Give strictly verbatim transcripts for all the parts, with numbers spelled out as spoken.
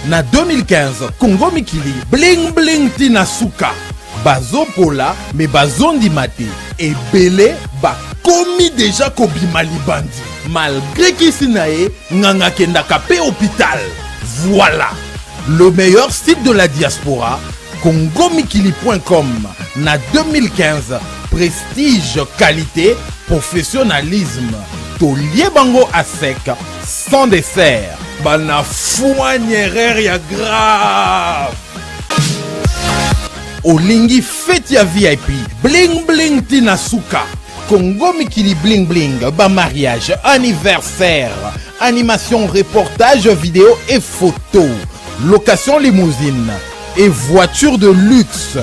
Na deux mille quinze, Kongo Mikili bling bling tii na suka. Bazo pola, mais bazo ndima te. Ebele bakomi déjà kobima libandi. Malgré kisi na ye, nganga akendaka pe hôpital. Voilà. Le meilleur site de la diaspora, kongo mikili point com. Na deux mille quinze, prestige, qualité, professionnalisme. Tolie bango à sec, sans dessert. Bana fwa nyerere ya grave. Olingi fête ya V I P, bling bling tii na suka. Kongo Mikili bling bling, ba mariage, anniversaire, animation, reportage, vidéo et photo. Location limousine et voiture de luxe.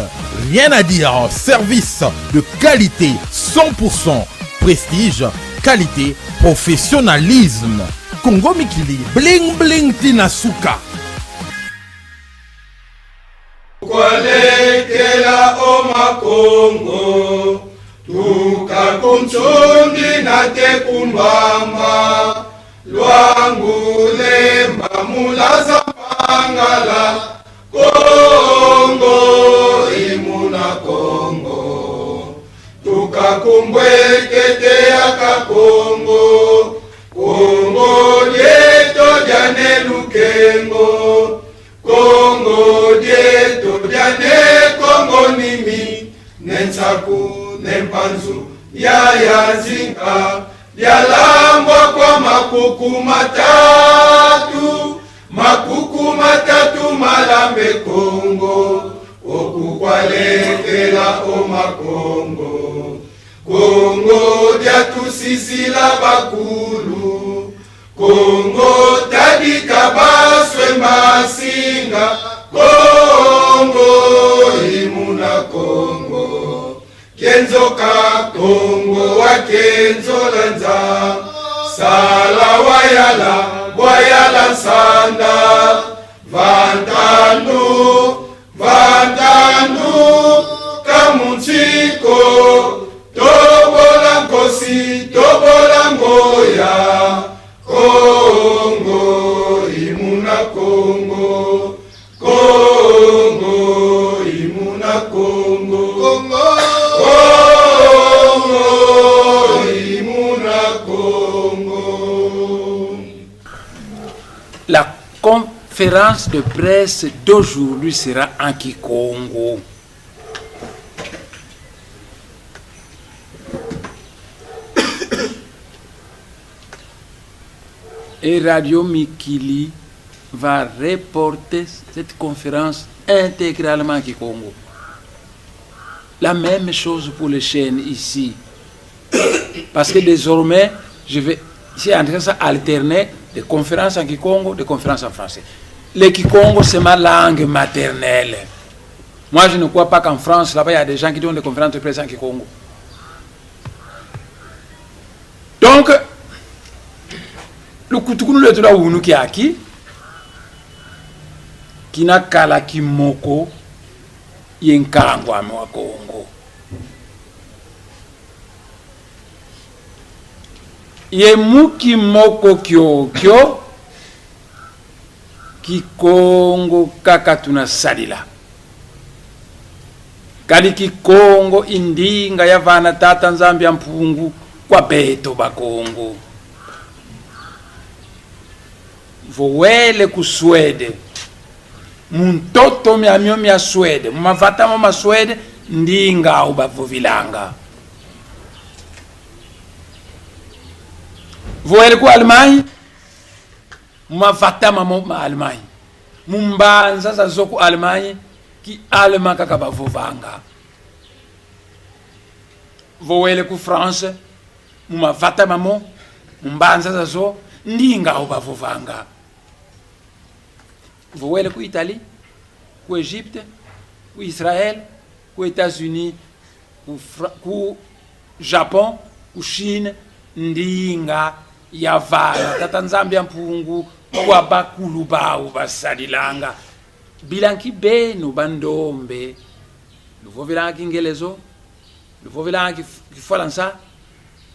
Rien à dire, service de qualité, cent pour cent prestige, qualité, professionnalisme. Kongo Mikili, bling bling tii na suka. Kwalekela o Makongo, tuka ku Nsundi nate ku Mbamba, Luangu, Lemba, Mulaza, Mpangala, Kongo i muna Kongo. Tuka ku Mbwekete ya Kakongo, Kongo dieto dia Ne Lukengo, Kongo dieto dia Ne Kongo Nimi, Ne Nsaku, Ne Mpanzu, Yaya Nzinga, dialambwa kwa makuku matatu, makuku matatu malambe Kongo, oku kwalekela o Makongo. Kongo diatusisila bakulu, Kongo tadika baswe masinga, Kongo i muna Kongo. Kenzo ka Kongo wa Kenzo la Nza, sala wa yala, wa yala nsanda, va ntandu, va ntandu, ka mu nsi ko, tobola nkosi, tobola ngoya, Kongo i muna Kongo, Kongo i muna Kongo, Kongo i muna Kongo. La conférence de presse d'aujourd'hui sera en kikongo. Et Radio Mikili va reporter cette conférence intégralement en kikongo. La même chose pour les chaînes ici. Parce que désormais, je vais, je suis en train d'alterner des conférences en kikongo, des conférences en français. Le kikongo, c'est ma langue maternelle. Moi, je ne crois pas qu'en France, là-bas, il y a des gens qui donnent des conférences de presse en kikongo. Donc, lukutukunu lweto lwa unu kiaki, kina kala kimoko ye nkangu ame wa Kongo. Ye mu kimoko kiokio, Kikongo kaka tuna sadila. Kadi Kikongo i ndinga yavana Tata Nzambi a Mpungu kwa beto Bakongo. Vo wele ku Suède, mu ntoto miamio mia Suède, mu mavata mo ma Suède, ndinga au bavovilanga. Vo wele ku Allemagne, mu mavata mamo ma Allemagne, mu mbanza zazo ku Allemagne, ki allemand kaka bavovanga. Vo wele ku France, mu mavata mamo, mu mbanza zazo, ndinga au bavovanga. Vo wele ku Italie, ku Égypte, ku Israël, ku États-Unis, ku Fra-, ku Japon, ku Chine, ndinga yavana Tata Nzambi a Mpungu kwa bakulu bau basadilanga. Bila nki beno bandombe, luvovilanga Kingelezo, luvovilanga Kif-, Kifalansa,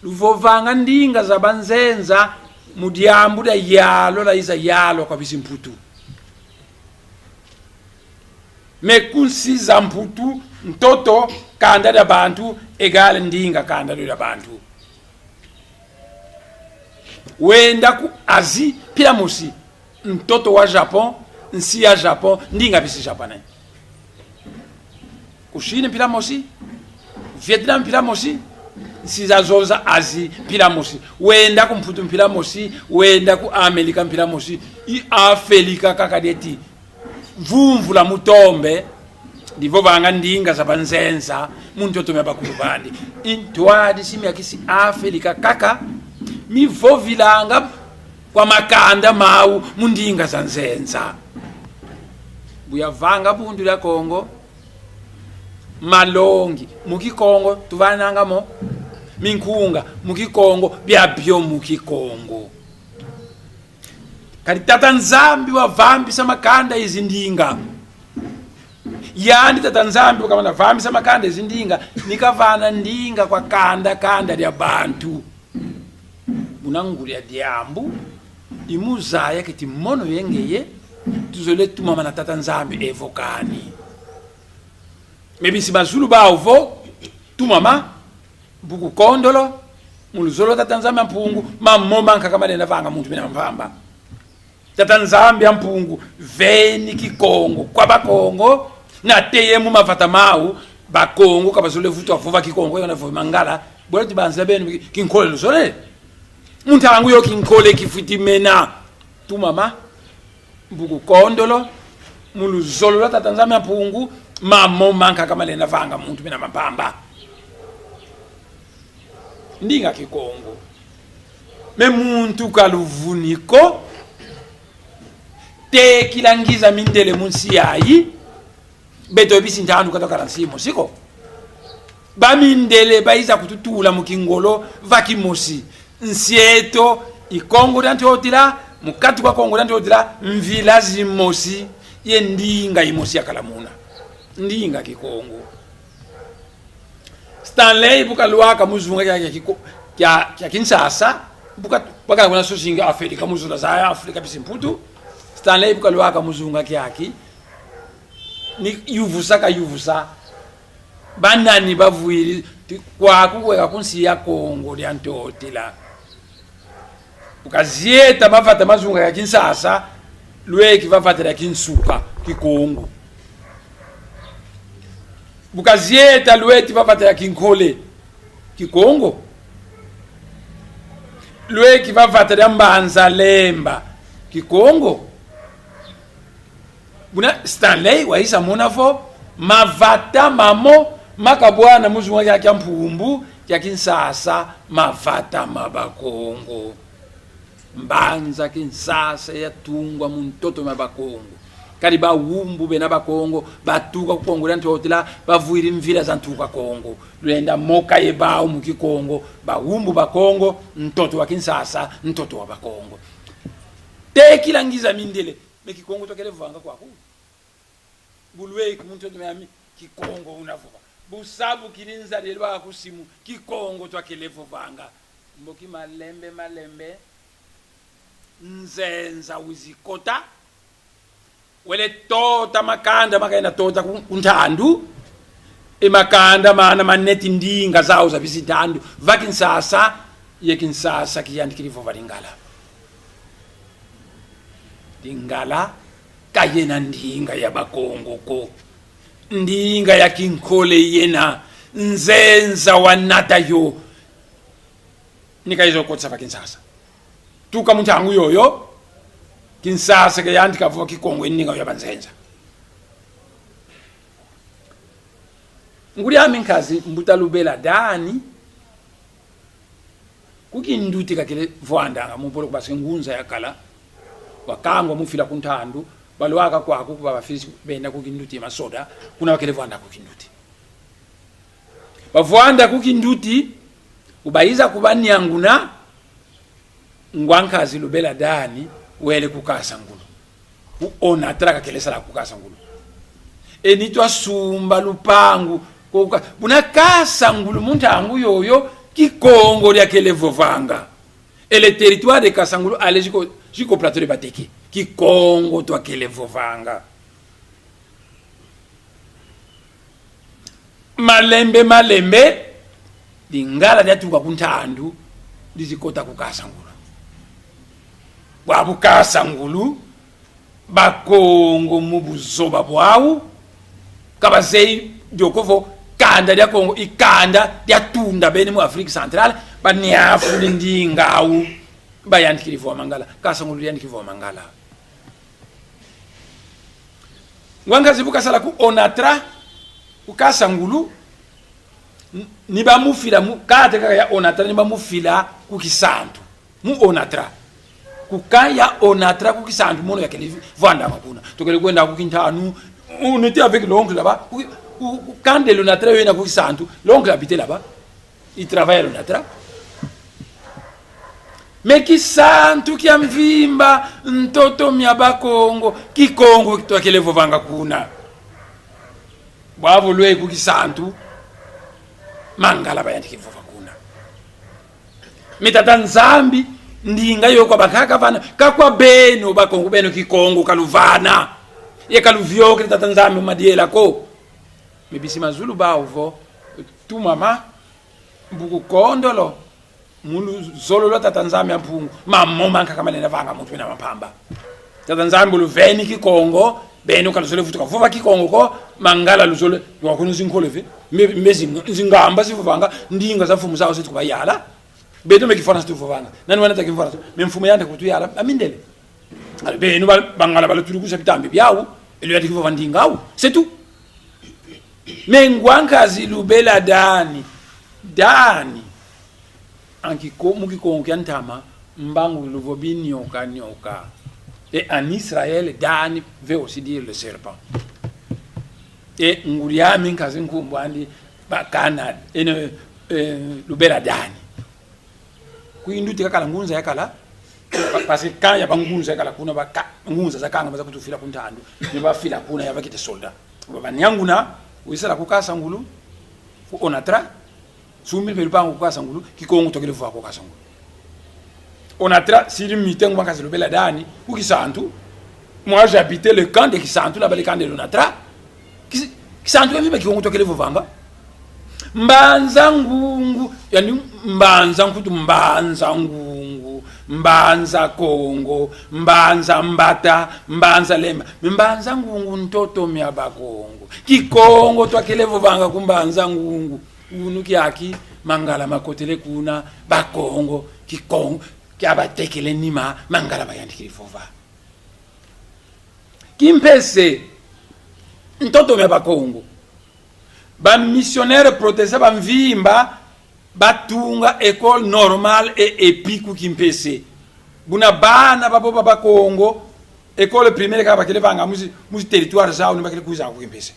luvovanga ndinga za banzenza mu diambu dia yalwa lwayiza yalwa kwa bisi Mputu. Mais ku nsi za Mputu, ntoto, kanda dia bantu, égale ndinga, kanda dia bantu. Wenda ku Asie, mpila mosi. Ntoto wa Japon, nsi ya Japon, ndinga bisi japonais. Ku Chine mpila mosi, Vietnam mpila mosi, nsi za zonza Asie mpila mosi. Wenda ku Mputu mpila mosi, wenda ku Amerika mpila mosi. I Afelika kaka dieti vumvula mu tombe, divovanga ndinga za banzenza mu ntoto mia bakulu bandi. I ntwadisi mia kisi Afelika kaka mivovilanga kwa makanda mau mu ndinga za nzenza. Bu yavanga Bundu dia Kongo, malongi mu Kikongo tuvananga mo, minkunga mu Kikongo, biabio mu Kikongo. Kadi Tata Nzambi wavambisa makanda ye zindinga. Yandi Tata Nzambi bu kamana vambisa makanda ye zindinga, ni kavana ndinga kwa kanda, kanda dia bantu. Muna ngudi ya diambu, i mu zaya keti mono ye ngeye, tuzolele tumama na Tata Nzambi evo kani. Mais bisi mazulu bau vo, tumama, bu kukondolo, mu luzolo Tata Nzambi a Mpungu, mamo mankaka malenda vanga muntu mina mpamba. Tata Nzambi a Mpungu veni Kikongo kwa Bakongo, nate ye mu mavata mau, Bakongo ka bazolele vutu vova Kikongo, yona vova Mangala, bole ti banza beno ki-, Kinkole luzolele. Mu ntangu yo Kinkole kifwiti mena. Tumama, bu kukondolo, mu luzolo lwa Tata Nzambi a Mpungu, mamo mankaka malenda vanga muntu mina mampamba. Ndinga Kikongo. Mais muntu ka luvuni ko, tekila ngiza mindele mu nsi yayi, beto bisi ntandu ka twakala nsi mosi ko. Bamindele bayiza kututula mu kingolo va kimosi. Nsi eto i Kongo dia Ntotila, mu kati kwa Kongo dia Ntotila, mvila zimosi, ye ndinga yimosi yakala muna. Ndinga Kikongo. Stanley bu kalwaka mu zunga kia, kia Kiko-, kia, kia Kinshasa, bu ka-, bu kakala kuna sosinga Afrika, mu zula za Afrika bisi Mputu. Stanley bu kalwaka mu zunga kiaki, ni yuvusa kayuvusa: Banani bavwidi ti kwaku kweka ku nsi ya Kongo dia Ntotila? Bu kazieta mavata ma zunga kia Kinshasa, lweki va vata dia Kinsuka, Kikongo. Bu kazieta lweti va vata dia Kinkole, Kikongo. Lweki va vata dia Mbanza Lemba, Kikongo. Buna Stanley wayiza mona vo mavata mamo makabwana mu zunga kia, kia Mpumbu, kia Kinshasa, mavata ma Bakongo. Mbanza Kinshasa yatungwa mu ntoto mia Bakongo. Kadi bawumbu bena Bakongo batuka ku Kongo dia Ntotila, bavwidi mvila za ntuka Kongo. Lwenda moka ye bau mu Kikongo, bawumbu Bakongo, ntoto wa Kinshasa, ntoto wa Bakongo. Tekila ngiza mindele. Mais Kikongo twakele vovanga kwaku? Bu lweki mu ntoto miami, Kikongo una vova. Bu sabukidi nzadi lwaku simu, Kikongo twakele vovanga. Mboki malembe malembe, nzenza wizi kota, wele tota makanda ma kayenda tota ku, ku ntandu. E makanda mana maneti ndinga zau za bisi ntandu va Kinshasa, ye Kinshasa kiyandikidi vova Lingala. Lingala ka yena ndinga ya Bakongo ko. Ndinga ya Kinkole yena, nzenza wanata yo. Ni kayiza kotisa va Kinshasa. Tuka mu ntangu yoyo, Kinshasa kayantika vova Kikongo, ndinga ya banzenza. Ngudi ami nkazi, mbuta Lubela Dani, ku kinduti kakele vwandanga mu boloko, parce que ngunza yakala, wakangwa mu fila ku ntandu, balwaka kwaku, ku ba bafisi benda ku kinduti masoda, kuna bakele vwanda ku kinduti. Bavwanda ku kinduti, bu bayiza kubanianguna, ngwa nkazi Lubela Dani wele ku Kasangulu. Ku Onatra kakele sala ku Kasangulu. E ni twasumba lupangu, ku Ka-, buna Kasangulu mu ntangu yoyo, Kikongo diakele vovanga. Et le territoire de Kasangulu allait jusqu'au, jusqu'au plateau de Bateke. Kikongo twakele vovanga. Malembe malembe, Lingala diatuka ku ntandu, dizi kota ku Kasangulu. Bwabu Kasangulu, Bakongo mu buzoba bwawu, ka bazeyi dio ko vo kanda dia Kongo i kanda diatunda beni mu Afrique Centrale, baniafuli ndinga awu, bayantikidi vova Mangala, Kasangulu yantikidi vova Mangala. Ngwa nkazi bu kasala ku Onatra, ku Kasangulu, n-, ni bamufila mu, kate kaka ya Onatra, ni bamufila ku Kisantu. Mu Onatra. Ku ka ya Onatra ku Kisantu, mono yakele vwandanga kuna. Tukele kwenda ku Kintanu, on était avec l'oncle là-bas. Ku, ku, ku kande l'Onatra yo yena ku Kisantu, l'oncle habitait là-bas. Il travaille à l'Onatra. Mais Kisantu kia mvimba, ntoto mia Bakongo, Kikongo twakele vovanga kuna. Bwabu lwe ku Kisantu, Mangala bayantikidi vova kuna. Mais Tata Nzambi, ndinga yo kwa bakaka vana, ka kwa beno Bakongo, beno Kikongo ka luvana. Ye ka luviokele Tata Nzambi mu madiela ko. Mais bisi mazulu bawu vo, tumama, mbuku kondolo, mu luzolo lwa Tata Nzambi a Mpungu, mamo mankaka malenda vanga muntu wena ma mpamba. Tata Nzambi luveni Kikongo, beno ka luzole vutuka vova Kikongo ko, Mangala luzole, lwa kunu zinkole ve, mbe, mbe zing-, zingamba zivovanga ndinga za mfumu zawu zetu kubayala. Beto mbe Kifalansa tuvovanga. Nani wena ta Kifalansa? Mais mfumu yandi kutuyala, a mindele. Alors, beno ba-, Bangala balutulukusa bitambi biawu, e luyantikidi vova ndinga awu. C'est tout. Mais ngwa nkazi lubela dani, dani. En Kiko-, mu Kikongo kia ntama, mbangu luvo binyoka nyoka. Et en Israël, dani veut aussi dire le serpent. Et ngudi ami nkazi nkumbu andi ba Kanad, eno, eh, lubela dani. Ku Indu ti kakala ngunza yakala. Pa-, parce que quand ya bangunza yakala kuna ba ka-, ngunza za kanga baza kutufila ku ntandu. Ni bafila kuna ya bakite soldat. Ba banianguna, wisala ku Kasangulu, ku Onatra, sumbi mpe lupangu ku Kasangulu, Kikongo twakele vova ku Kasangulu. Onatra, siri mite ngwa nkazi lubela dani, ku Kisantu, moi j'habitais le camp de Kisantu, là-bas le camp de l'Onatra. Kis-, Kisantu ya mvimba Kikongo twakele vovanga. Mbanza Ngungu, yani Mbanza Nkutu, Mbanza Ngungu, Mbanza Kongo, Mbanza Mbata, Mbanza Lemba. Mais Mbanza Ngungu ntoto mia Bakongo. Kikongo twakele vovanga ku Mbanza Ngungu. Unu kiaki, Mangala makotele kuna, Bakongo, Kikongo kia batekele nima, Mangala bayantikidi vova. Kimpese, ntoto mia Bakongo. Ba missionnaires protestants ba mvimba batunga école normale et EPI ku Kimpese. Buna bana babo ba Bakongo, école primaire kaka bakele vanga mu zi-, mu zi territoire zawu, ni bakele kwiza ku Kimpese.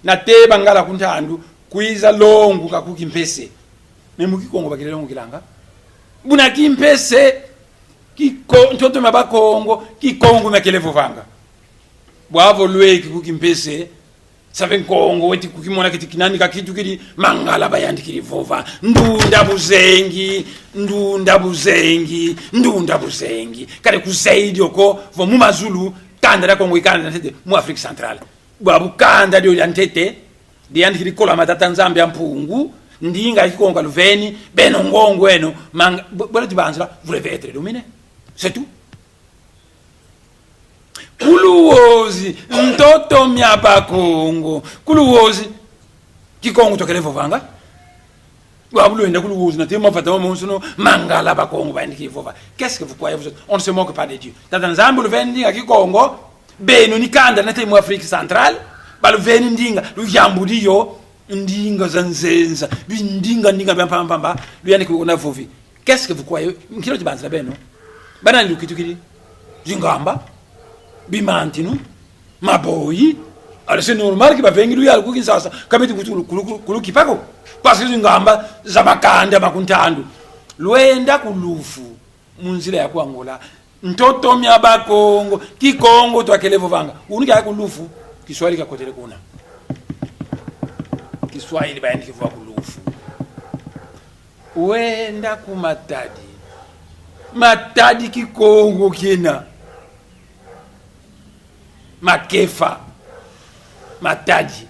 Nate Bangala ku ntandu, kwiza longuka ku Kimpese. Mais mu Kikongo bakele longukilanga. Buna Kimpese, Kiko-, ntoto mia Bakongo, Kikongo miakele vovanga. Bwavo lweki ku Kimpese, save Nkongo weti kukimona keti kinani ka kitukidi, Mangala bayantikidi vova. Ndunda buzengi, ndunda buzengi, ndunda buzengi. Kadi kuzeyi dio ko, vo mu mazulu, kanda dia Kongo i kanda dia ntete mu Afrique Centrale. Bwabu kanda dio dia ntete, diyantikidi kolama Tata Nzambi a Mpungu, ndinga Kikongo ka luveni, beno ngongo eno, Manga-, bo-, bwela ti banzila, vous devez être dominés. C'est tout. Ku Luozi, ntoto mia Bakongo. Ku Luozi, Kikongo twakele vovanga. Bwabu lwenda ku Luozi, nate mavata mamonsono, Mangala Bakongo bayantikidi vova. Qu'est-ce que vous croyez, vous autres ? On ne se moque pas de Dieu. Tata Nzambi luveni ndinga Kikongo, beno ni kanda nate mu Afrique Centrale, baluveni ndinga, luyambudi yo, ndinga za nzenza, bindinga ndinga bia mpamba mpamba, luyantikidi kuna vovi. Qu'est-ce que vous croyez ? Nki lweti banzila beno? Banani lukitukidi? Zingamba, bimantinu, maboyi. Alors c'est normal que bavengi luyalu ku Kinshasa, ka beti kutu kulu-, kulu-, kulu-, kulukipa ko. Parce que zingamba za makanda ma ku ntandu. Lwenda ku Lufu, mu nzila ya ku Angola. Ntoto mia Bakongo, Kikongo twakele vovanga. Unu kia ku Lufu, Kiswahili kiakotele kuna. Kiswahili bayandiki vova ku Lufu. Wenda ku Matadi. Matadi Kikongo kiena. Makefa. Matadi.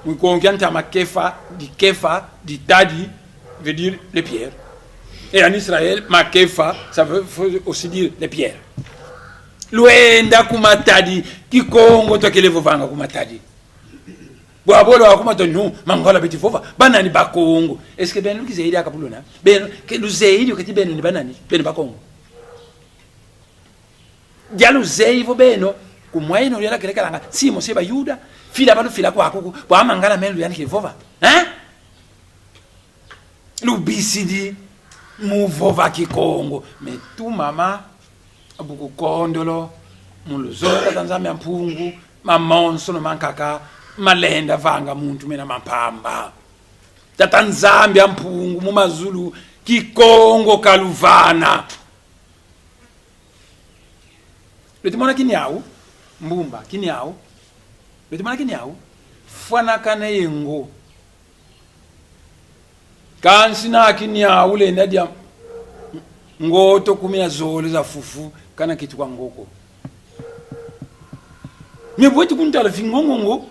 Mu Kikongo kia ntama, Kefa, di Kefa, di tadi, veut dire les pierres. Et en Israël, Makefa, ça veut, veut aussi dire les pierres. Lwenda ku Matadi, Kikongo twakele vovanga ku Matadi. Bwabu lwakuma to, non, Mangala beti vova, ba nani Bakongo? Est-ce que beno lukizeye diaka bu luna? Beno, ke luzeye dio keti beno ni ba nani? Beno Bakongo. Dia luzeyi vo beno, ku Moyen-Orient lwakele kalanga, si mo se Bayuda, fila ba lufila kwaku ku, bwa Mangala meno luyandikidi vova. Hein? Lubisidi mu vova Kikongo. Mais tu mama, bu kukondolo, mu luzolo Tata Nzambi a Mpungu, mamonsono mankaka malenda vanga muntu mena ma mpamba. Tata Nzambi a Mpungu mu mazulu, Kikongo kaluvana. Lweti mona kiniawu, Mbumba, kiniawu. Lweti mona kiniawu, fwanakane ye ngo. Kansi na kiniawu lenda dia ngoto kumi na zole za fufu, kana kituka ngo ko. Mais bu weti kuntala fingongo ngo,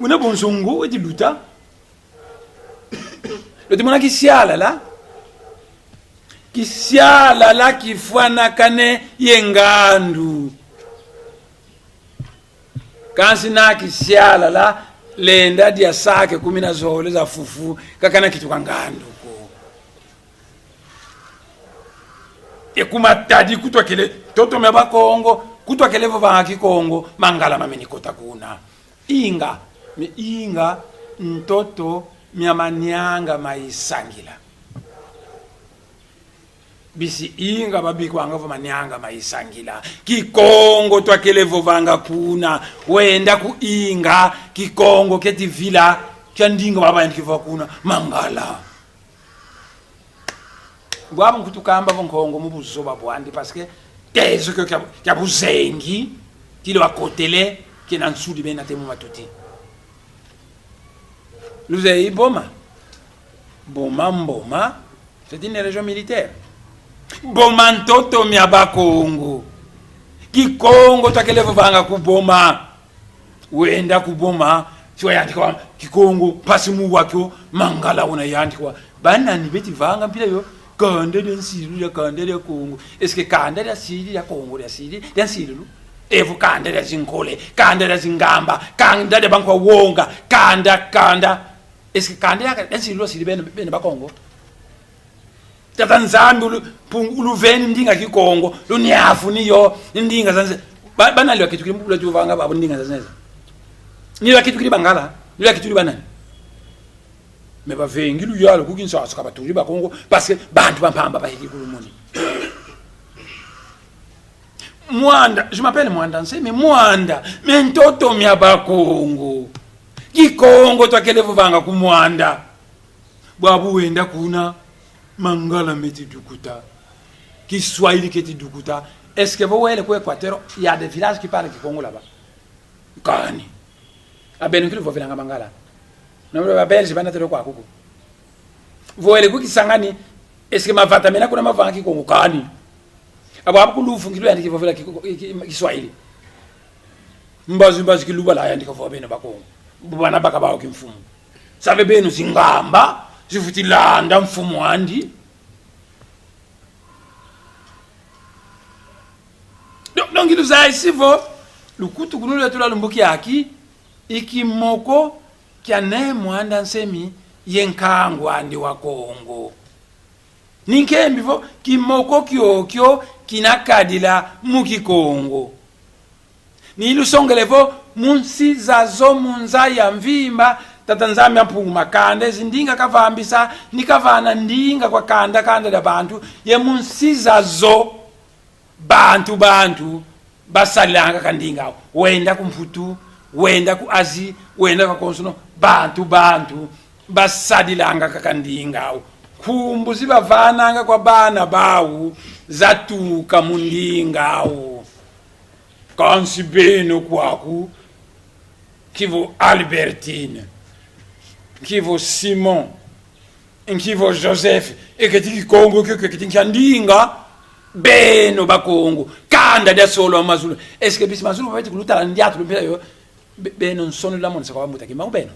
una bonso ngo weti luta. Lweti mona kisialala. Kisialala kifwanakane ye ngandu. Kansi na kisialala lenda dia saki kumi na zole za fufu, ka kana kituka ngandu ko. E ku Matadi ku twakele, ntoto mia Bakongo, ku twakele vovanga Kikongo, Mangala mameni kota kuna. Inga, mais inga, ntoto mia Manianga ma Isangila. Bisi inga babikwanga vo Manianga ma Isangila. Kikongo twakele vovanga kuna. Wenda ku inga, Kikongo keti vila kia ndinga baba yandi kivova kuna, Mangala. Bwabu nkutu kamba vo Nkongo mu buzoba bwandi, parce que tezo kio kia, kia buzengi, kilo akotele, kiena nsudi bena te mu matuti. Luzeyi Boma. Boma, Mboma, c'est une région militaire. Boma ntoto mia Bakongo. Kikongo twakele vovanga ku Boma. Wenda ku Boma, si wayantika wa Kikongo, mpasi mu wa kio, Mangala una yantika wa. Ba nani beti vanga mpila yo? Kanda dia nsilu dia kanda dia Kongo. Est-ce que kanda dia sidi dia Kongo dia sidi dia nsilulu? Evo kanda dia zinkole, kanda dia zingamba, kanda dia bankwa wonga, kanda, kanda. Est-ce que kanda dia, dia nsilulu sidi bena, bena Bakongo? Tata Nzambi ulu-, pung-, uluveni ndinga Kikongo, luniafuni yo, ndinga za nze-, ba-, ba nani lwakitukidi, lwavanga babo ndinga za nzenza? Ni lwakitukidi Bangala, ni lwakitukidi ba nani? Mais bavengi luyalu ku Kinshasa, ka batudi Bakongo, parce que bantu ba mpamba bayikidi ku lumoni. Mwanda, je m'appelle Mwanda Nsemi, Mwanda, mais ntoto mia Bakongo. Kikongo twakele vovanga ku Mwanda. Bwabu wenda kuna, Mangala meti dukuta. Kiswahili keti dukuta. Est-ce que vo wele ku Équateur, il y a des villages qui parlent kikongo là-bas? Kani. A beno nki luvovelanga Mangala? Na ba Belge bana telo kwaku ko. Vo wele ku Kisangani, est-ce que mavata mena kuna mavovanga Kikongo? Kani. A bwabu ku Luvu nki luyantika vovela ki, ki, ki, Kiswahili? Mbazi, mbazi Kiluba lwayantika vova beno Bakongo. Bana baka bawu kimfumu. Save beno zingamba, zifuti landa mfumu andi. Donc, donc, luzayisi vo, lukutukunu lweto lwa lumbu kiaki, i kimoko kia Ne Mwanda Nsemi ye nkangu andi wa Kongo. Ni nkembi vo, kimoko kiokio kina kadila mu Kikongo. Ni lusongele vo, mu nsi zazo mu nza ya mvimba, Tata Nzambi a Mpungu makanda, zindinga kavambisa, ni kavana ndinga kwa kanda, kanda dia bantu, ye mu nsi zazo, bantu, bantu, basadilanga kaka ndinga awu. Wenda ku Mputu, wenda ku Asie, wenda kwa konsono, bantu, bantu, basadilanga kaka ndinga awu. Nkumbu zi bavananga kwa bana bawu, zatuka mu ndinga awu. Kansi beno kwaku, nki vo Albertine, nki vo Simon, nki vo Joseph, e keti Kikongo kio, kio keti nkia ndinga? Beno Bakongo, kanda dia solo a mazulu. Est-ce que bisi mazulu beti kulutala ndiatulu mpila yo? Be-, beno nsoni lwamonisa kwa bambuta Kimbangu beno?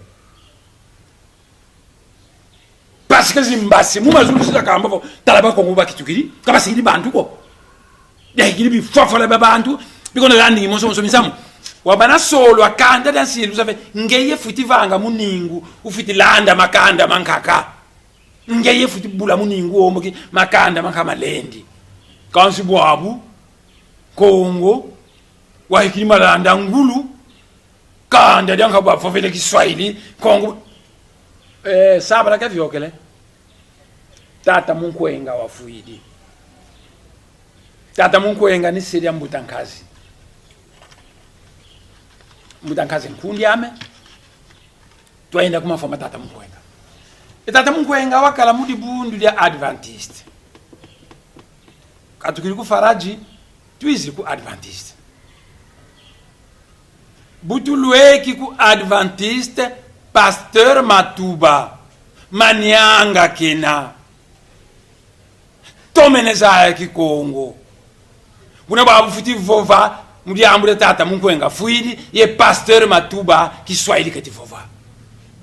basika zimbasi mu mazulu, si zakamba vo: "Tala Bakongo bakitukidi, ka basikidi bantu ko." Biakidi bifwafwala bia bantu, bikona landi moso moso misamu. Wabana solo a kanda dia nsilu, luza ve: "Ngeye fwiti vanga muningu, ufwiti landa makanda mankaka. Ngeye fwiti bula muningu omo ki makanda mankaka malendi." Kansi bwabu, Kongo, wayikidi malanda ngulu, kanda dia nkaka bavovele Kiswahili, Kongo. Eh, sabala kaviokele. Tata Munkwenga wafwidi. Tata Munkwenga ni se dia Mbuta Nkazi. Mbuta Nkazi nkundi ame. Twayenda ku mafwa ma Tata Munkwenga. E Tata Munkwenga wakala mu dibundu dia Adventiste. Katukidi ku Faradji, twizidi ku Adventiste. Bu tulweki ku Adventiste, Pasteur Matuba, Manianga kena. Tomene zaya Kikongo. Buna bwabu fwiti vova mu diambu dia Tata Munkwenga fwidi, ye Pasteur Matuba Kiswahili keti vova.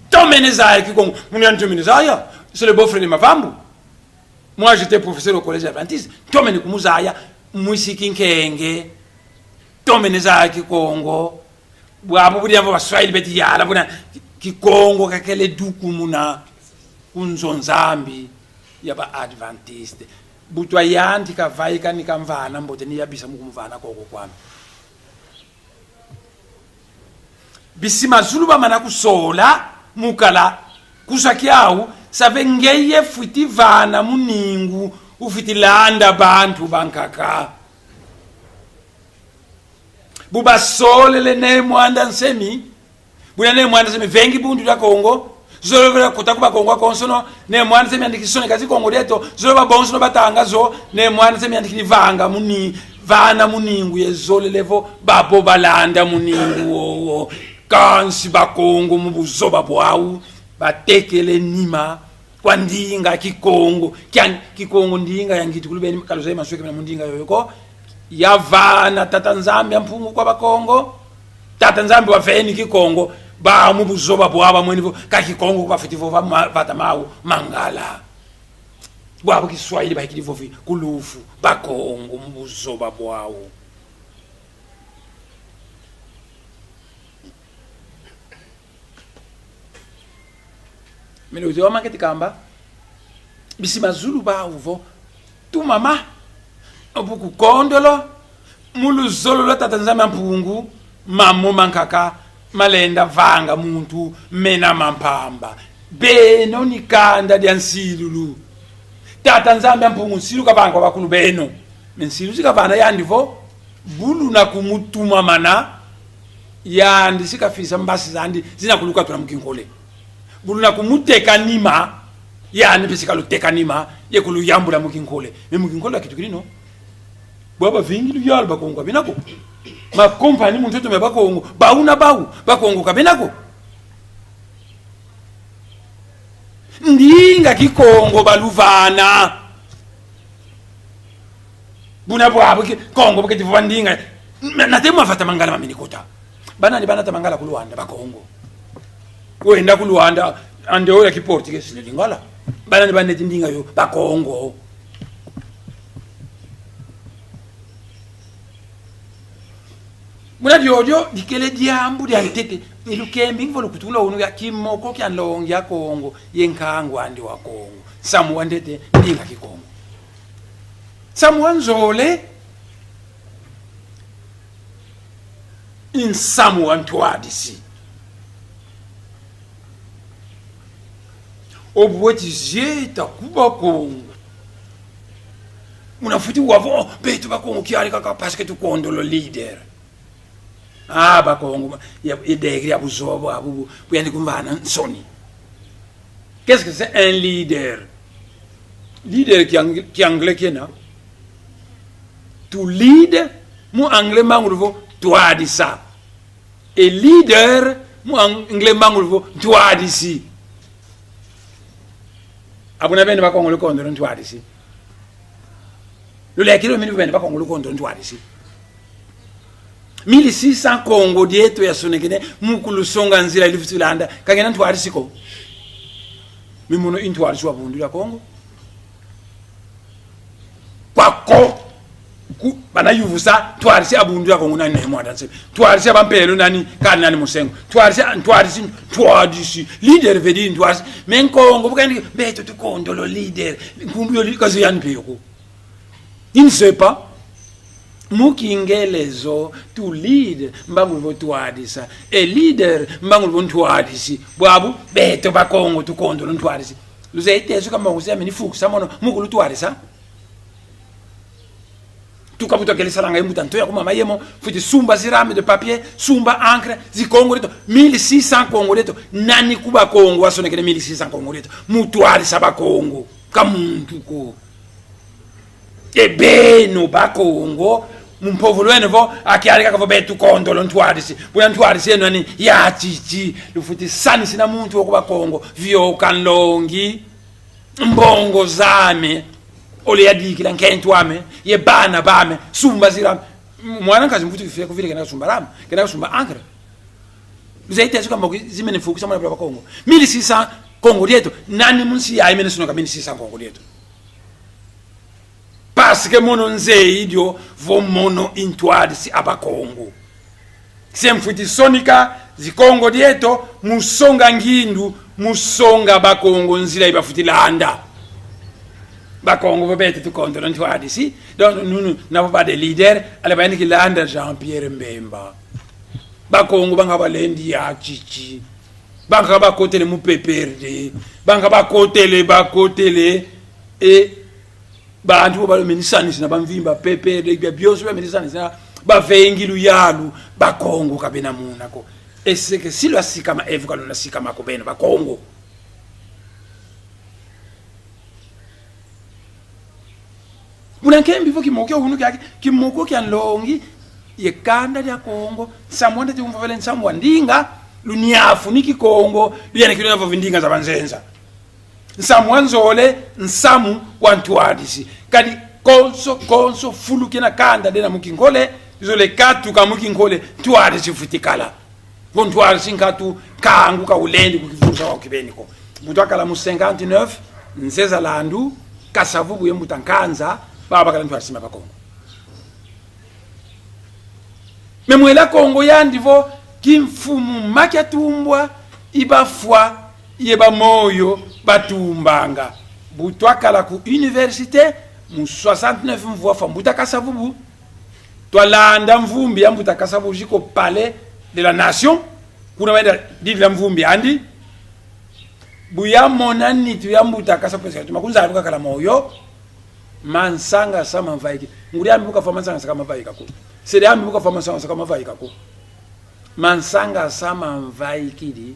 Tomene zaya Kikongo. Muna ntomene zaya, c'est le beau-frère de Mavambu. Moi, j'étais professeur au collège adventiste. Ntomene kumuzaya, mwisi Kinkenge. Ntomene zaya Kikongo. Bwabu bu diambu Baswahili beti yala, buna Ki-, Kikongo kakele duku muna ku nzo Nzambi ya ba Adventiste. Bu twayantika vaika ni kamvana mbote, ni yabisa mu kumvana koko kwame. Bisi mazulu bamana kusola, mu kala kusa kiau, save ngeye fwiti vana muningu, ufwiti landa bantu bankaka. Bu basolele Ne Muanda Nsemi, buna Ne Muanda Nsemi vengi Bundu dia Kongo, zolele kota ku Bakongo konsono, Ne Muanda Nsemi yandikidi soneka zi Kongo dieto, zolele babonsono batanga zo, Ne Muanda Nsemi yandikidi vanga muni-, vana muningu ye zolele vo babo balanda muningu wowo. Kansi Bakongo mu buzoba bwau, batekele nima kwa ndinga Kikongo. Kia Kikongo ndinga ya ngitukulu beni, ka luzeye mansweki mena mu ndinga yoyo ko. Yavana Tata Nzambi a Mpungu kwa Bakongo. Tata Nzambi waveni Kikongo. Ba mu buzoba bwau bamweni vo ka Kikongo ko bafwiti vova, ma-, vata mau Mangala. Bwabu Kiswahili bayikidi vovi ku Lufu, Bakongo mu buzoba bwau. Mene uti wa maketi kamba, bisi mazulu bau vo: "Tumama, obu kukondolo, mu luzolo lwa Tata Nzambi a Mpungu, mamo mankaka malenda vanga muntu mena ma mpamba. Beno ni kanda dia nsilulu. Tata Nzambi a Mpungu nsilu kavanga kwa bakulu beno. Mais nsilu si kavana yandi vo, bu luna kumutumamana, yandi si kafisa mbasi zandi zina kulukatula mu kinkole. Bu luna kumuteka nima, yandi mpe si kaluteka nima, ye kuluyambula mu kinkole. Mais mu kinkole bakitukidi, non? Bwa bavingi luyalu, Bakongo ka bena ko. Ma compagnie mu ntoto mia Bakongo, bau na bau, Bakongo ka bena ko. Ndinga Kikongo baluvana. Buna bwabu Kikongo bu keti vova ndinga. Na, nate mwa vata Mangala mameni kota. Banani banata Mangala ku Luanda? Bakongo. Wenda ku Luanda, en dehors ya Kiportugais, c'est le Lingala. Banani baneti ndinga yo? Bakongo. Muna diodio dikele diambu dia ntete. Ilukembi mvo lukutula unu ya kimoko kia nlongi a Kongo ye nkangu andi wa Kongo. Nsamu wa ntete, ndinga Kikongo. Nsamu wa nzole, i nsamu wa ntwadisi. Obu weti zieta ku Bakongo, muna fwiti wa vo: "Oh, beto Bakongo kiadi kaka parce que tukondolo leader." Ah, Bakongo, ya, ya degré ya buzoba bwabu, bu, bu yandi kumvana nsoni. Qu'est-ce que c'est un leader? Leader ki ang-, ki anglais kiena. To lead, mu anglais mangulu vo twadisa. E leader, mu ang-, anglais mangulu vo ntwadisi. A buna beno Bakongo lukondolo ntwadisi? Lulekidi mini beno Bakongo lukondolo ntwadisi? Mille six cents Kongo dieto yasonekene, mu kulusonga nzila ilufwiti landa, ka ngena ntwadisi ko. Mais mono i ntwadisi wa Bundu dia Kongo. Kwa ko, ku, bana yuvusa, ntwadisi a Bundu dia Kongo nani, na ye mwanda nse. Ntwadisi a bampelo nani, kani nani Monsengwo. Ntwadisi, ntwadisi, ntwadisi. Leader veut dire ntwadisi. Mais Nkongo, bu kani, beto tukondolo leader. Nkumbu yo li-, ka zeye yandi mpe yo ko. Il ne sait pas. Mu Kingelezo, to lead, mbangu vo twadisa. E leader, mbangu vo ntwadisi. Bwabu, beto Bakongo, tukondolo ntwadisi. Luzeye tezo ka mbangu zame ni fukisa mono, mu kulutwadisa. Tuka bu twakele salanga ye mbuta nto ya ku mama yemo, fwiti sumba zi rames de papier, sumba encre, zi Kongo dieto, mille six cents Kongo dieto. Nani ku Bakongo wasonekene mille six cents Kongo dieto? Mu twadisa Bakongo, ka muntu ko. E beno Bakongo, mu mpovolo eno vo, a kiadi kaka vo beto tukondolo ntwadisi. Buna ntwadisi eno ani ya titi, lufwiti sanisina muntu wo ku Bakongo, vioka nlongi, mbongo zame, ole yadikila nkento ame, ye bana bame, sumba zi rames. Mwana nkazi mvutu kifia kuvile kena kasumba rame, kena kasumba encre. Luzeye tezo ka mbangu zimene fukisa mwana bula Bakongo. Mille six cents Kongo dieto, nani mu nsi yayi mene sonoka mille six cents Kongo dieto? Parce que mono nzeyi dio vo mono i ntwadisi a Bakongo. Se mfwiti sonika zi Kongo dieto, mu songa ngindu, mu songa Bakongo nzila i bafwiti landa. Bakongo vo beto tukondolo ntwadisi. Donc, nous, nous n'avons pas de leader. Allez, bayandi kilanda Jean-Pierre Mbemba. Bakongo banga balendi ya titi. Banga bakotele mu P P R D. Banga bakotele, bakotele. E bantu bo balo meni sanisina bamvimba P P R D, bia bionso bia meni sanisina, bavengi luyalu, Bakongo ka bena muna ko. Est-ce que si lwasikama, evo ka luna sikama ko beno Bakongo? Buna nkembi vo kimoko kia unu kiaki, kimoko kia nlongi, ye kanda dia Kongo, nsamu wa ntete umvovele nsamu wa ndinga, luniafuni Kikongo, luyantikidi luna vova ndinga za banzenza. Nsamu wa nzole, nsamu wa ntwadisi. Kadi konso, konso, fulu kina kanda diena mu kinkole, zole katuka mu kinkole, ntwadisi fwiti kala. Vo ntwadisi nkatu, nkangu ka ulendi kukivulusa wa kibeni ko. Bu twakala mu cinquante-neuf, Nzeza Landu, Kasa-Vubu ye Mbuta Kanza, bau bakala ntwadisi ma Bakongo. Mais Mwela Kongo yandi vo, kimfumu Makiatumbwa, i bafwa ye bamoyo batumbanga. Bu twakala ku université, mu soixante-neuf mvu wafwa Mbuta Kasa-Vubu, twalanda mvumbi ya Mbuta Kasa-Vubu jusqu'au Palais de la Nation, kuna wenda didila mvumbi andi. Bu yamona nitu ya Mbuta Kasa-Vubu, parce que tuma ku nza bu kakala moyo, mansanga sa mavaiki. Ngudi ami bu kafwa mansanga sa ka mavaika ko. Se diami bu kafwa mansanga sa ka mavaika ko. Mansanga sa mavaikidi.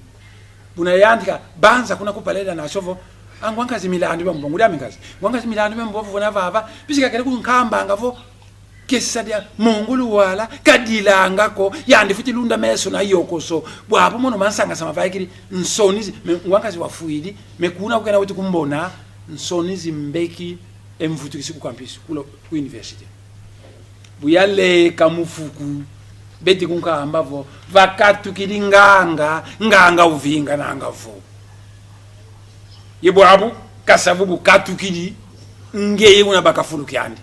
Buna yantika banza kuna ku Palais de la Nation vo: "A ngwa nkazi, milandu mia mbovu." Ngudi ami nkazi: "Ngwa nkazi, milandu mia mbovu vona vava." Puisque kakele kunkambanga vo: "Kesa dia Mongo Luwala kadilanga ko, yandi fwiti lunda meso na yokoso." Bwabu mono mansanga sa mavaikidi, nsoni zi-, mais ngwa nkazi wafwidi, mais kuna kukena wetu kumbona, nsoni zimbeki, e mvutukisi ku campus, ku lo-, ku université. Bu yaleka mu fuku, beti kunkamba vo: "Vakatukidi nganga, nganga uvingananga vo." Ye bwabu, Kasa-Vubu katukidi, ngeye una baka fulu kiandi.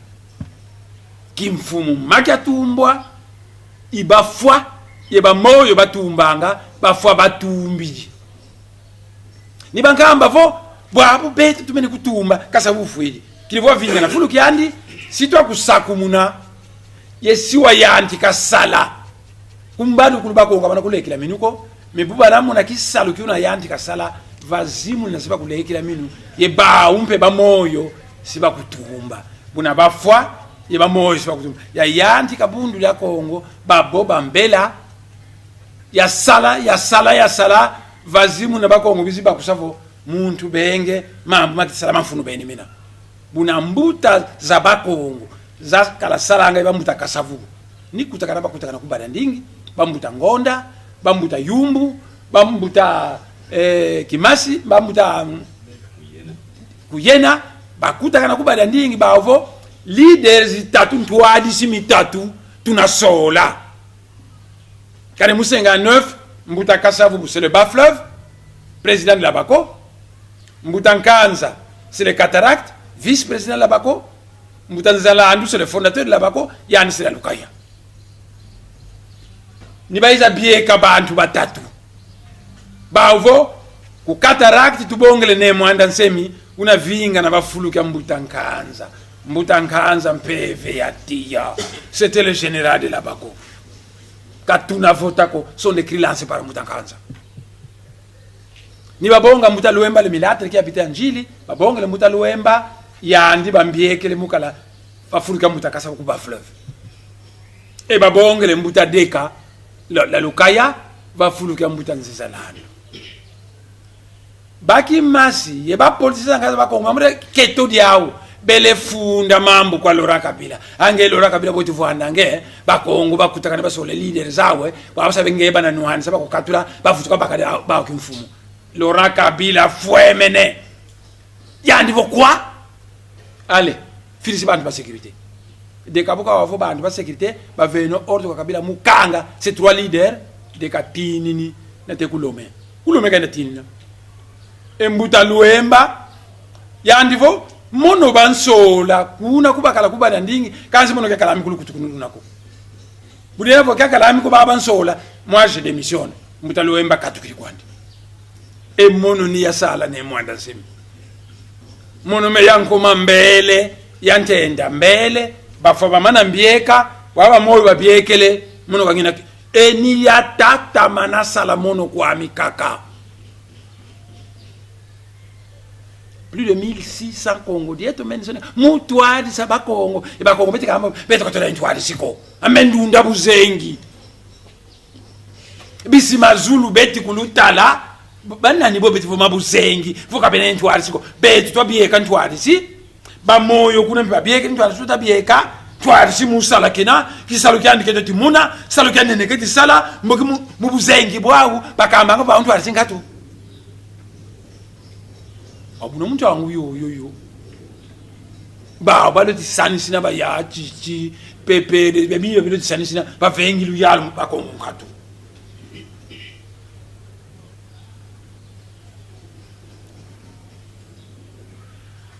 Kimfumu Makiatumbwa, i bafwa ye bamoyo batumbanga, bafwa batumbidi. Ni bankamba vo, bwabu beto tumene kutumba, Kasa-Vubu fwidi. Kidi vo wavingana fulu kiandi, si twakusakumuna, ye si wayantika sala. Ku mbadukulu Bakongo ka bana kulekila minu ko, mais bu bana mona kisalu ki una yantika sala, vazimuna si bakulekila minu, ye bau mpe bamoyo si bakutumba. Buna bafwa, ye bamoyo si bakutumba. Yayantika Bundu dia Kongo, babo bambela, yasala, yasala, yasala, vazimuna Bakongo bizi bakusa vo, muntu benge, mambu maketi sala ma mfunu beni mina. Buna mbuta za Bakongo zakala salanga ye bambuta Kasa-Vubu. Ni kutakana bakutakana ku Badiadingi, bambuta Ngonda, bambuta Yumbu, bambuta, eh, Kimasi, bambuta, mm, Kuyena, bakutakana ku Badiadingi, bau vo, leaders zitatu, ntwadisi mitatu, tuna sola. Kadi mu cinquante-neuf, mbuta Kasa-Vubu, c'est le Bas-Fleuve, président de la Bako. Mbuta Nkanza, c'est le Cataracte, vice-président Labako. Mbuta Nzalandu, c'est le fondateur de Labako, yandi c'est la Lukaya. Ni bayiza bieka bantu batatu. Bau vo, ku Cataracte tubongele Ne Muanda Nsemi, una vingana va fulu kia Mbuta Nkanza. Mbuta Nkanza mpeve ya tiya. C'était le général de Labako. Ka tuna vota ko, sont des cris lancés par Mbuta Nkanza. Ni babonga Mbuta Luemba le Mulâtre qui habitait à Ndjili, babongele Mbuta Luemba, yandi bambiekele mu kala va fulu kia Mbuta Kasa ku Bas-Fleuve. E babongele Mbuta Deka, la, la Lukaya, va fulu kia Mbuta Nzalandu. Ba Kimasi, ye ba politiciens za Nkanza, Bakongo, mambu dia keto diau, bele funda mambu kwa Laurent Kabila. A nge Laurent Kabila boti vwanda nge, Bakongo bakutakane basola leader zau, bwa basa be nge bana nwanisa bakukatula, bavutuka bakadi bau kimfumu. Laurent Kabila fwemene. Yandi vo quoi? Allez, filisa bantu ba sécurité. Deka bu kawa vo bantu ba sécurité bavene ordre kwa Kabila mu kanga ces trois leaders, Deka tinini nate ku Lomé. Ku Lomé kayenda tinina. E Mbuta Luemba, yandi vo, mono bansola, kuna ku bakala ku bana ndingi, kansi mono kiakala ami kulu kutu kunuluna ko. Bu dia vo kiakala ami ko ba bansola, moi je démissionne. Mbuta Luemba katukidi kwandi. E mono ni yasala Ne Muanda Nsemi. Mono me ya nkoma mbele, ya ntenda mbele, bafwa bamana mbieka, bwa ba moyo babiekele, mono kangina ki-, e ni yatatamana sala mono kwami kaka. Plus de mille six cents Kongo dieto mene sone, mu twadisa Bakongo. E Bakongo beti kamba, beto ka tuna ntwadisi ko. A me ndunda buzengi. Bisi mazulu beti kulutala, banani bo beti vova buzengi, vo ka bena ntwadisi ko. Beto twabieka ntwadisi, ba moyo kuna mpe babieka ntwadisi, twabieka ntwadisi mu sala kena, kisalu kiandi keti muna, salu kiandi nene keti sala, mboki mu, mu buzengi bwau, bakambanga ba ntwadisi nkatu. A buna muntu wangu yo, yo, yo. Ba, ba loti sanisina ba ya, Tchitchi, Pépé, de, de, bi, bi loti sanisina, bavengi luyalu, Bakongo nkatu.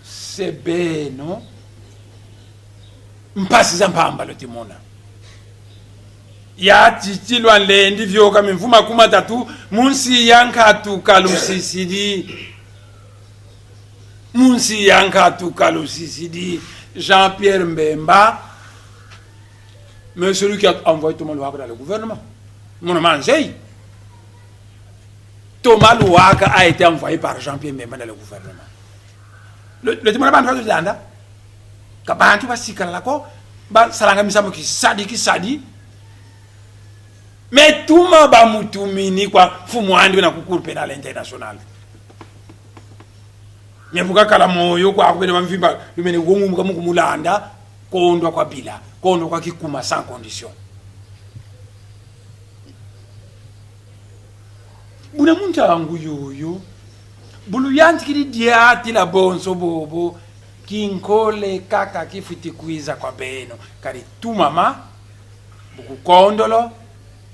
C'est beno. Mpasi za mpamba loti mona. Ya Tchitchi lwalendi vioka mimvu makumi matatu, mu nsi ya nkatu kalusisidi. Mu nsi ya nkatu kalusisidi. Jean-Pierre Mbemba, mais celui qui a envoyé Thomas Luwaka dans le gouvernement. Mon ami, Thomas Luwaka a été envoyé par Jean-Pierre Mbemba dans le gouvernement. Le, le Thomas Luwaka landa. Ka bantu basikala ko, basalanga misamu kisadi, kisadi. Mais tuma bamutumini kwa mfumu andi bena ku Cour pénale internationale. Mais bu kakala moyo kwa kubena mamvimba, lumene wongu muka mu kumulanda, kondwa kwa bila, kondwa kwa kikuma sans condition. Buna muntu wangu yoyo, bu luyantikidi diatila bonso bobo, kinkole kaka kifwiti kwiza kwa beno. Kadi tumama, bu kukondolo,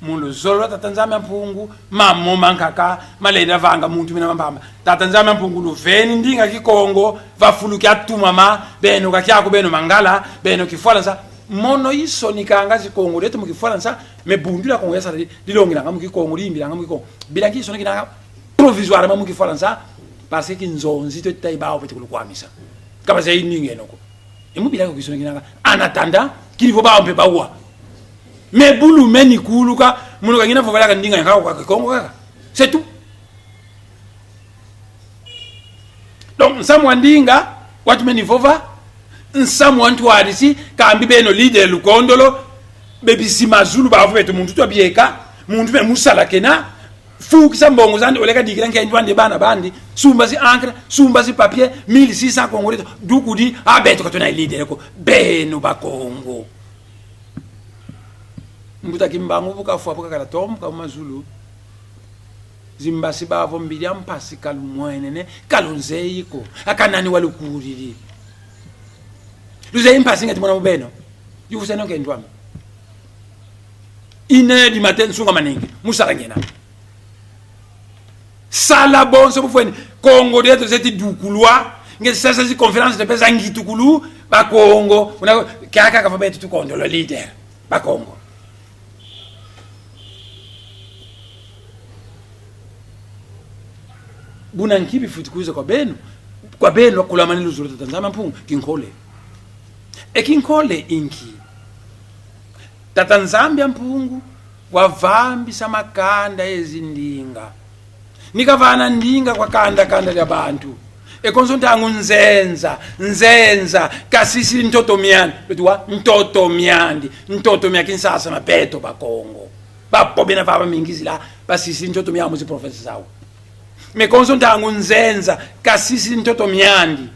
mu luzolo lwa Tata Nzambi a Mpungu, mamo mankaka malenda vanga muntu mina mambamba. Tata Nzambi a Mpungu luveni ndinga Kikongo, va fulu kia tumama, beno ka kiaku beno Mangala, beno Kifalansa. Mono isonikanga zi Kongo dieto mu Kifalansa, mais Bundu dia Kongo yasala di-, dilongilanga mu Kikongo, diyimbilanga mu Kikongo. Bila nki isonikanga provisoirement mu Kifalansa, parce que kinzonzi to tai bau beti kulukwamisa. Ka bazeyi ndinga eno ko. E mu bila ko kisonikanga. En attendant, kidi vo bau mpe bawa. Mais bu lumeni kuluka, mono ka ngina vovalaka ndinga ya nkaka kwa Kikongo kaka. C'est tout. Donc, nsamu wa ndinga, watumeni vova, nsamu wa ntwadisi, kambi beno leader lukondolo, bebisi mazulu bavo beto muntu twabieka, muntu me mu sala kena, fukisa mbongo zandi, oleka dikila nkento andi, bana bandi, sumba zi encre, sumba zi papier, mille six cents Kongo dieto, dukudi, a beto ka tuna leader ko, beno Bakongo. Mbuta Kimbangu bu kafwa, bu kakala tombuka mu mazulu. Zimbasi bavo mbidi a mpasi ka lumwenene, ka luzeyi ko. A ka nani walukudidi? Luzeyi mpasi ngeti mona mu beno. Yuvuseno nkento ame. Une heure du matin, nsunga manenge. Mu sala ngiena. sala bonso bufweni. Kongo dieto zeti dukulwa. Nge sasa zi conférence de paix za ngitukulu, Bakongo. Una, kaka kava beto tukondo lo leader. Bakongo. Buna nki bifuti kwiza kwa beno? Kwa beno, akulamani luzolo Tata Nzambi a Mpungu, kinkole. E kinkole i nki? Tata Nzambi a Mpungu wavambisa makanda ye zindinga. Ni kavana ndinga kwa kanda, kanda dia bantu. E konso ntangu nzenza, nzenza kasisidi ntoto miandi. Lweti wa ntoto miandi, ntoto mia Kinshasa na beto Bakongo. Bapo bena vava mingizila, basisidi ntoto miau mu zi province zau. Mais konso ntangu nzenza kasisidi ntoto miandi,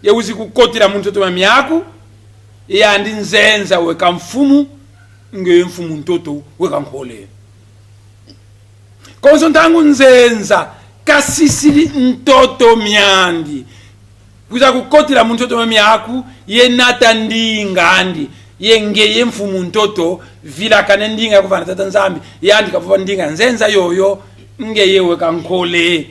ye wizi kukotila mu ntoto mia miaku, yandi nzenza weka mfumu, nge mfumu ntoto weka nkole. Konso ntangu nzenza kasisidi ntoto miandi, kwiza kukotila mu ntoto mia miaku, ye nata ndinga andi, ye ngeye mfumu ntoto, vilakane ndinga ya kuvana Tata Nzambi, yandi kavova ndinga nzenza yoyo, ngeye weka nkole.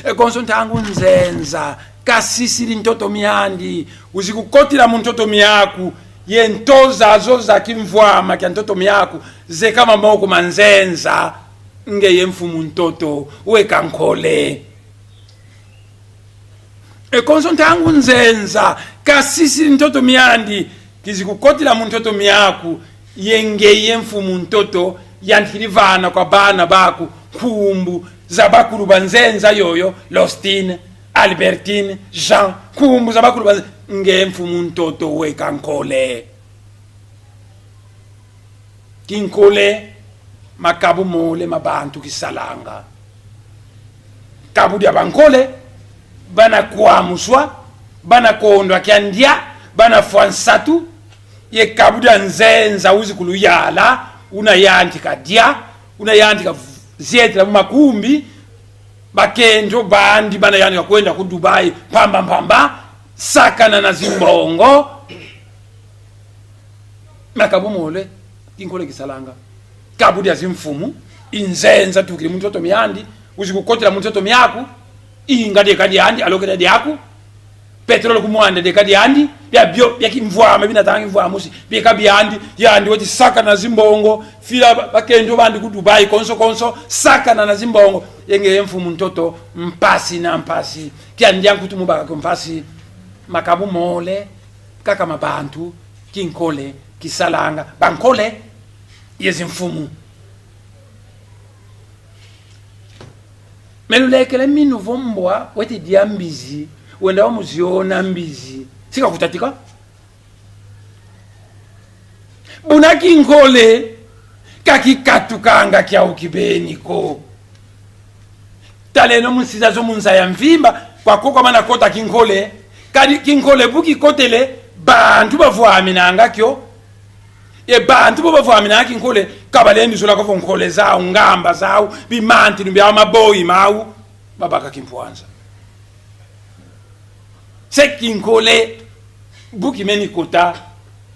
E konso ntangu nzenza kasisidi ntoto miandi, wizi kukotila mu ntoto miaku, ye nto zazo za kimvwama kia ntoto miaku, zeka mamoko ma nzenza, ngeye mfumu ntoto weka nkole. E konso ntangu nzenza kasisidi ntoto miandi, kizi kukotila mu ntoto miaku, ye ngeye mfumu ntoto, yandi kidi vana kwa bana baku nkumbu za bakulu ba nzenza yoyo, Lostine, Albertine, Jean, nkumbu za bakulu ba nze-, nge mfumu ntoto weka nkole. Kinkole, makabu mole ma bantu kisalanga. Kabu dia bankole, bana kwamuswa, bana kondwa kia ndia, bana fwa nsatu, ye kabu dia nzenza wizi kuluyala, una yantika dia, una yantika v-, zietila mu makumbi, bakento bandi bana yantika kwenda ku Dubai, mpamba mpamba, sakana na zimbongo. Makabu mole kinkole kisalanga. Kabu dia zimfumu, i nzenza tukidi mu ntoto miandi, wizi kukotila mu ntoto miaku, inga dieka diandi, alokela diaku, pétrole ku mwanda dieka diandi, bia bio, bia kimvwama, bina tanga kimvwama mosi, bieka biandi, yandi weti sakana na zimbongo, fila ba-, bakento bandi ku Dubai, konso konso, sakana na zimbongo, ye ngeye mfumu ntoto, mpasi na mpasi, kia ndia nkutu mu baka kio mpasi, makabu mole, kaka ma bantu, kinkole kisalanga, bankole ye zimfumu. Mais lulekele minu vo mbwa weti dia mbizi, wenda wa mu ziona mbizi, si kakutatika. Buna kinkole ka kikatukanga kiau kibeni ko. Taleno mu nsi zazo mu nza ya mvimba, kwa ko kwamana kota kinkole, kadi kinkole bu kikotele, bantu bavwaminanga kio. E bantu bo bavwaminanga kinkole, ka balendi zola ko vo nkole zau, ngamba zau, bimantinu biau, maboyi mau, babaka kimpwanza. Se kinkole, bu kimeni kota,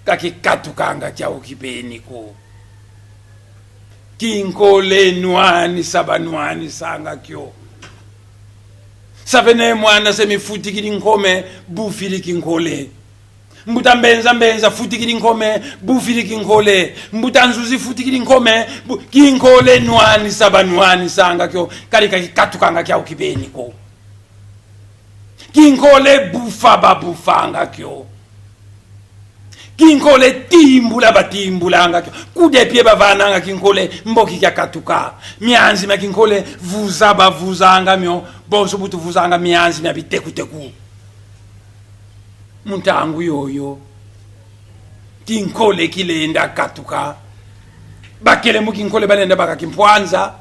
ka kikatukanga kiau kibeni ko. Kinkole nwanisa banwanisanga kio. Savene mwana se mifutikidi nkome, bufidi kinkole. Mbuta Mbenza Mbenza futikidi nkome, bufidi kinkole. Mbuta Nzuzi futikidi nkome, bu-, kinkole nwanisa banwanisanga kio, kadi ka kikatukanga kiau kibeni ko. Kinkole bufa babufanga kio. Kinkole timbula batimbulanga kio. Coup de pied bavananga kinkole, mboki kiakatuka. Mianzi mia kinkole vuza bavuzanga mio, bonso bu tuvuzanga mianzi mia bitekuteku. Mu ntangu yoyo, kinkole kilenda katuka. Bakele mu kinkole balenda baka kimpwanza,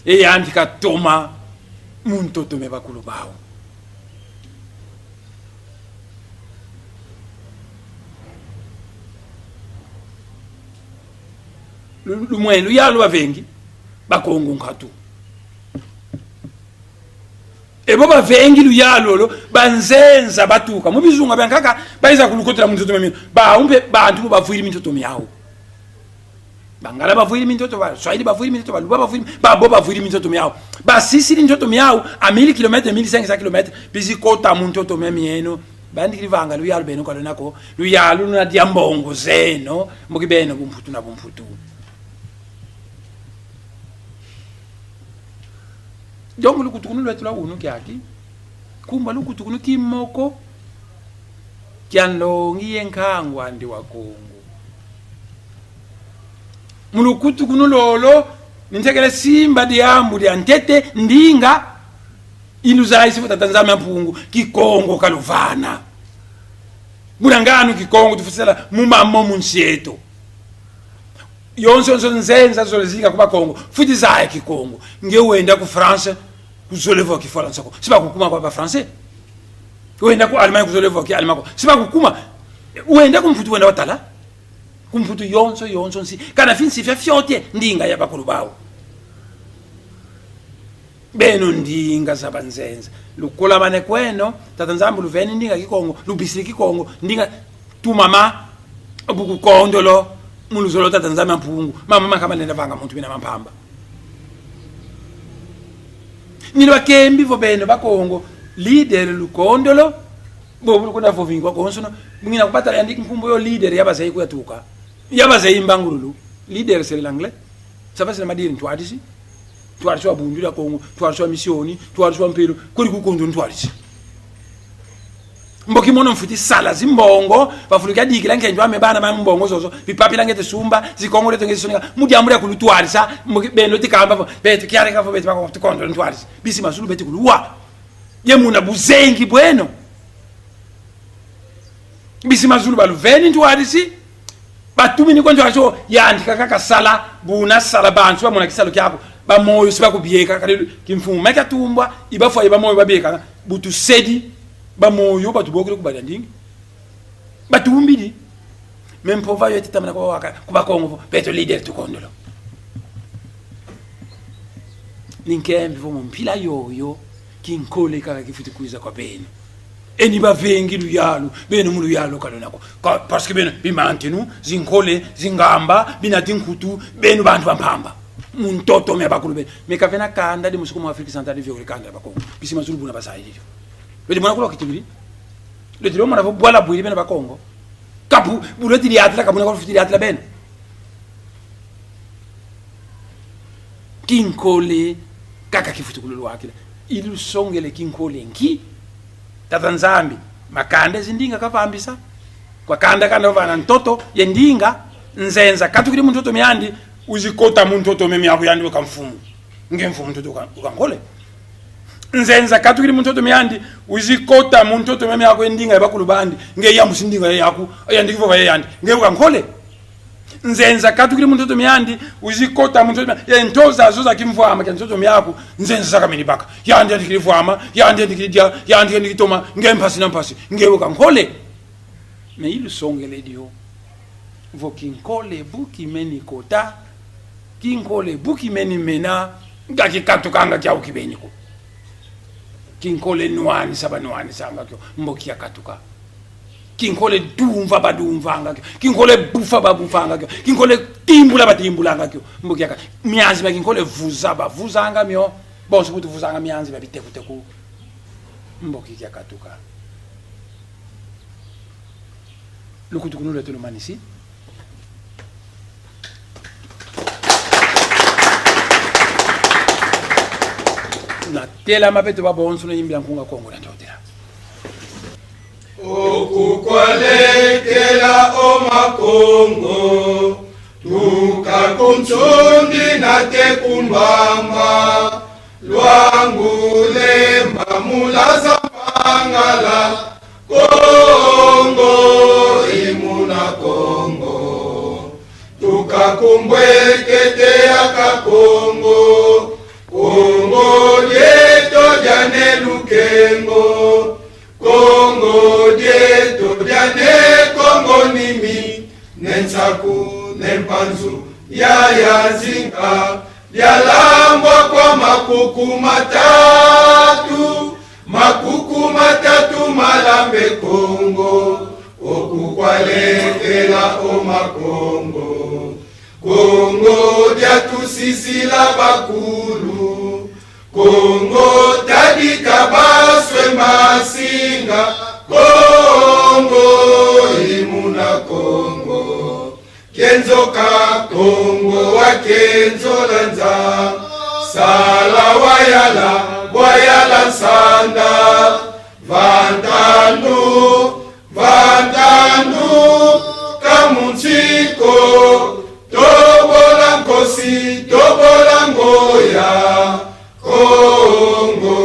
e yandi katoma mu ntoto mia bakulu bau. Lu-, lumweni luyalu bavengi, Bakongo nkatu. E bo bavengi luyalu lolo, banzenza batuka mu bizunga bia nkaka, baiza kulukotela mu ntoto mia mio. Bau mpe bantu bo bavwidi mintoto miau. Bangala bavwidi mintoto, Baswahili bavwidi mintoto, Baluba bavwidi, babo bavwidi mintoto miau. Basisidi ntoto miau à mille kilomètres, mille cinq cents kilomètres, bizi kota mu ntoto mia mieno. Bandikidi vanga luyalu beno kalwena ko, luyalu luna dia mbongo zeno, mboki beno bumputu na bumputu. Donc, lukutukunu lweto lwa unu kiaki, kumba lukutukunu kimoko kia nlongi ye nkangu andi wa Kongo. Mu lukutukunu lolo, ni ntekele simba diambu dia ntete, ndinga, iluzayisi vo Tata Nzambi a Mpungu, Kikongo kaluvana. Buna nganu Kikongo tufweti sala mu mamo mu nsi eto. Yonso yonso nzenza zole zinga ku Bakongo, fweti zaya Kikongo. Nge wenda ku France, kuzole vova Kifalansa ko, si bakukuma kwa ba Français. Wenda ku Allemagne, kuzole vova ki Allemand ko, si bakukuma. Wenda ku Mputu, wenda watala. Ku Mputu yonso yonso nsi, kana finsi fia fioti ndinga ya bakulu bau. Beno ndinga za banzenza, lukulamane kweno, Tata Nzambi luveni ndinga Kikongo, lubisidi Kikongo, ndinga, tumama, bu kukondolo, mu luzolo Tata Nzambi a Mpungu, mama makama lenda vanga muntu mina ma mpamba. Ni lwakembi vo beno Bakongo, leader lukondolo, bobo lukuna vo vingwa konsono, ngina kubatala yandi nkumbu yo leader ya bazeyi kuyatuka. Ya bazeyi mbangululu, leader c'est l'anglais. Ça va, c'est la madiri ntwadisi. Ntwadisi wa Bundu dia Kongo, ntwadisi wa misioni, ntwadisi wa mpelo, kodi kukondo ntwadisi. Mboki mono mfweti sala zimbongo, bafuluki adikila nkenjo ame bana ba mbongo zozo, bipapila ngete sumba, zikongo leto ngete sonika, mu diambu dia kulutwadisa, mboki beno ti kamba vo, beto kiare ka vo beto bako tukondo ntwadisi. Bisi mazulu beti kuluwa. Ye muna buzengi bweno. Bisi mazulu baluveni ntwadisi, batumini kwa ntwadisi, yandi kaka kasala, buna sala bantu bamona kisalu kiaku, bamoyo si bakubieka, kadi kimfumu meka tumbwa, ibafwa iba moyo babieka, bu tusedi, bamoyo batubokele ku badia ndingi. Batumbidi. Mais mpova yo eti tamana kwa waka, ku Bakongo vo, beto leader tukondolo. Ni nkembi vo mu mpila yoyo, kinkole kaka kifweti kwiza kwa beno. Eni bavengi luyalu, beno mu luyalu kalwena ko. Ka-, parce que beno, bimantinu, zinkole, zingamba, binati nkutu, beno bantu ba mpamba. Mu ntoto mia bakulu beno. Mais kavena kanda di musuku mu Afrique centrale diviokele kanda dia Bakongo. Bisi mazulu buna bazayidi dio. Lweti mona kula kitibidi. Lweti lomona vo bwala bwidi beno Bakongo. Kapu, bu lweti diatila, ka buna kwa lufweti diatila beno. Kinkole kaka kifweti kululwakila. Ilusongele kinkole nki? Tata Nzambi, makanda ye zindinga kavambisa. Kwa kanda kanda vana ntoto ye ndinga, nzenza katukidi mu ntoto miandi, wizi kota mu ntoto mia miaku yandi weka mfumu. Nge mfumu ntoto uka-, uka nkole. Nzenza katukidi mu ntoto miandi, wizi kota mu ntoto mia miaku ye ndinga ya bakulu bandi. Nge yambusi ndinga ya yaku, yandi kivova ya yandi. Nge uka nkole. Nzenza katukidi mu ntoto miandi, wizi kota mu ntoto mia-, ye nto zazo za kimvwama kia ntoto miaku, nzenza zakamini baka. Yandi yandikidi vwama, yandi yandikidi dia, yandi yandikidi toma, nge mpasi na mpasi, nge uka nkole. Mais ilusongele dio vo kinkole bu kimeni kota, kinkole bu kimeni mena, ka kikatukanga kiau kibeni ko. Kinkole nwanisa banwanisanga kio, mboki kiakatuka. Kinkole dumva badumvanga kio. Kinkole bufa babufanga kio. Kinkole timbula batimbulanga kio, mboki kiaka-, mianzi mia kinkole vuza bavuzanga mio. Bonso bu tuvuzanga mianzi mia bitekuteku, mboki kiakatuka. Lukutukunu lweto lumanisi. Na telama beto babonsono, yimbi ya nkunga Kongo na Ntotela. Oku kwalekela o Makongo, tuka ku Nsundi nate ku Mbamba, Luangu, Lemba, Mulaza, Mpangala, Kongo i muna Kongo. Tuka ku Mbwekete ya Kakongo, Kongo dieto dia Ne Lukengo. Kongo dieto dia Ne Kongo Nimi, Ne Nsaku, Ne Mpanzu, Yaya Nzinga, dialambwa kwa makuku matatu, makuku matatu malambe Kongo, oku kwalekela o Makongo. Kongo Kongo diatusisila bakulu, Kongo tadika baswe masinga, Kongo i muna Kongo. Kenzo ka Kongo wa kenzo la nza, sala wa yala, wa yala nsanda, va ntandu, va ntandu, ka mu nsi ko, tobola nkosi, tobola ngoya, Kongo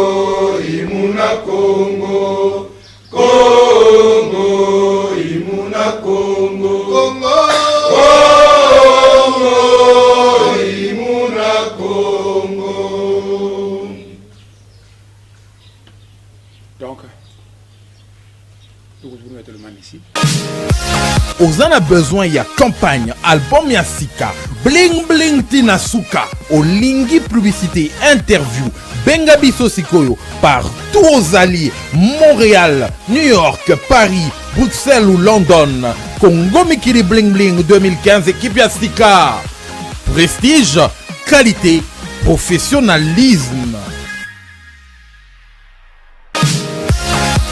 i muna Kongo, Kongo i muna Kongo, Kongo, Kongo i muna Kongo. Donc, tukutuku na Tolomani ici. Oza na besoin ya campagne, album ya sika, bling bling tii na suka, olingi publicité, interview, benga biso sikoyo, partout ozali, Montréal, New York, Paris, Bruxelles ou London. Kongo Mikili Bling Bling deux mille quinze, équipe ya sika. Prestige, qualité, professionnalisme.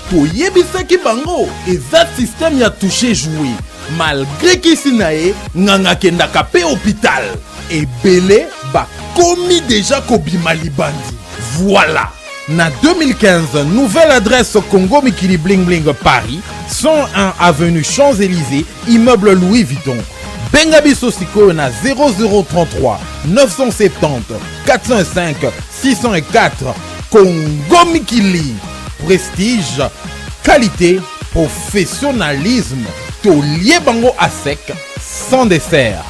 Toyebisaki bango eza système ya toucher jouer. Malgré kisi na ye, nganga akendaka pe hôpital. Ebele bakomi déjà kobima libandi. Voilà. Na deux mille quinze, nouvelle adresse: Kongo Mikili Bling Bling, Paris, cent un avenue Champs-Élysées, immeuble Louis Vuitton. Benga biso sikoyo na zéro zéro trente-trois, neuf cent septante, quatre cent cinq, six cent quatre. Kongo Mikili, prestige, qualité, professionnalisme. Tolie bango à sec, sans dessert.